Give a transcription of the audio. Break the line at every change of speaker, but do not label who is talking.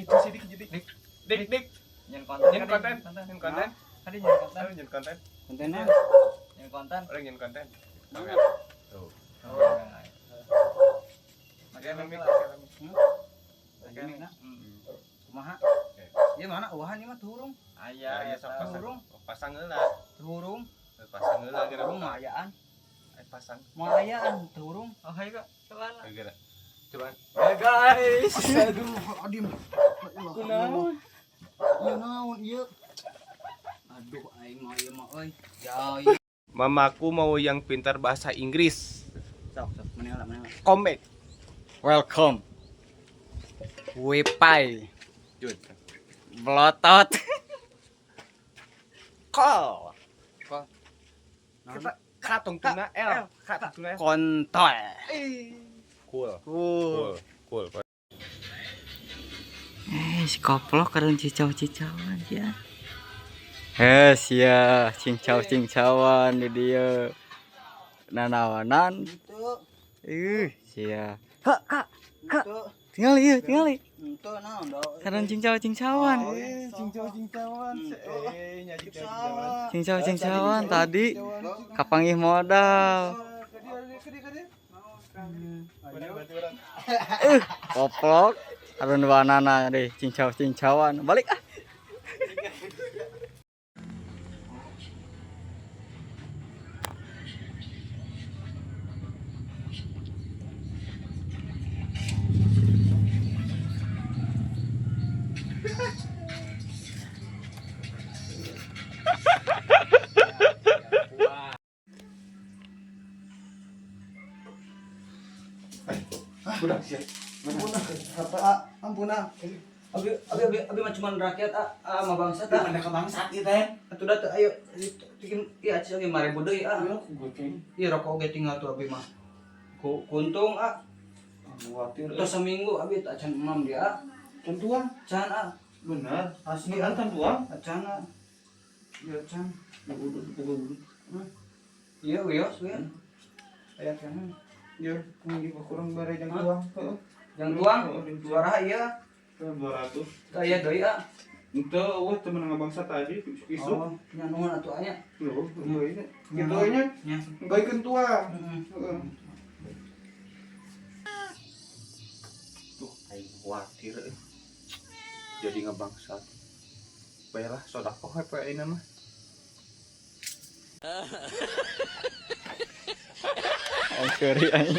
Itu sih dik jadi dik dik dik.
Nyen konten.
Nyen konten. Nyen konten.
Tadi nyen konten.
Nyen konten.
Kontennya.
Nyen konten.
Orang nyen konten. Tuh.
Oh.
Pakai mic,
Pakai mic. Kumaha? Ieu mana eueuhan ieu mah tuhurung.
Aya,
ya sok pasang.
Hurung.
Pasang heula.
Tuhurung.
Pasang heula geura.
Hurung mah ayaan.
Pasang.
Moal ayaan tuhurung.
Oh, hayu Kak. Coba.
Geura. Coba.
Ya guys.
Aduh, adim. Kunaon? Ieu naon ieu? Aduh, aing mah ieu mah euy. Ya ieu.
Mamaku mau yang pintar bahasa Inggris.
Sok sok maneh lah maneh.
Comeback.
Welcome. Wipai.
Jun.
Belotot.
Call.
Call.
Kita K tungtuna L. K tungtuna L.
Kontol.
Cool.
Cool.
Cool. Cool.
Si koplok kadang cicau-cicauan ya. Heh, sia cincau-cincauan di dia. Nanawanan. Ih, sia. Kak, kak, kak. Tinggal ieu, tinggal. Kadang cincau-cincauan.
Cincau-cincauan. Nyaji
Cincau-cincauan tadi kapanggih modal. Koplok. Arun banana deh, cincau-cincauan. Balik ah.
Udah siap.
Ampun ah. Abi abi abi abi mah cuman rakyat ah, ah mah bangsat ah.
Ada kebangsat ieu teh.
Atuh da teu ayo bikin ieu acis oge 5.000 deui ah. Ieu rokok oge tinggal tuh abi mah. Ku kuntung ah.
Khawatir.
Tos seminggu abi teh acan emam dia ah.
Tentuan.
Can ah.
Benar.
Asli
Benar
ah.
tentuan.
Acan ah. Ieu can. Ieu wios we. Aya keneh.
Ya, kurang bare jang tuang. Heeh.
Yang tuang,
Heeh, yang tuang.
suara iya.
200.
Teu aya deui ah.
Ente eueuh temen ngabangsa tadi isuk.
Oh, nya nuhun atuh anya.
Loh, eueuh nya. Kitu nya.
Nya.
Gaikeun tuang.
Heeh.
Heeh. Tuh, aing khawatir euy. Jadi ngebangsat. Baiklah, sodakoh we ayeuna mah.
Sorry aing.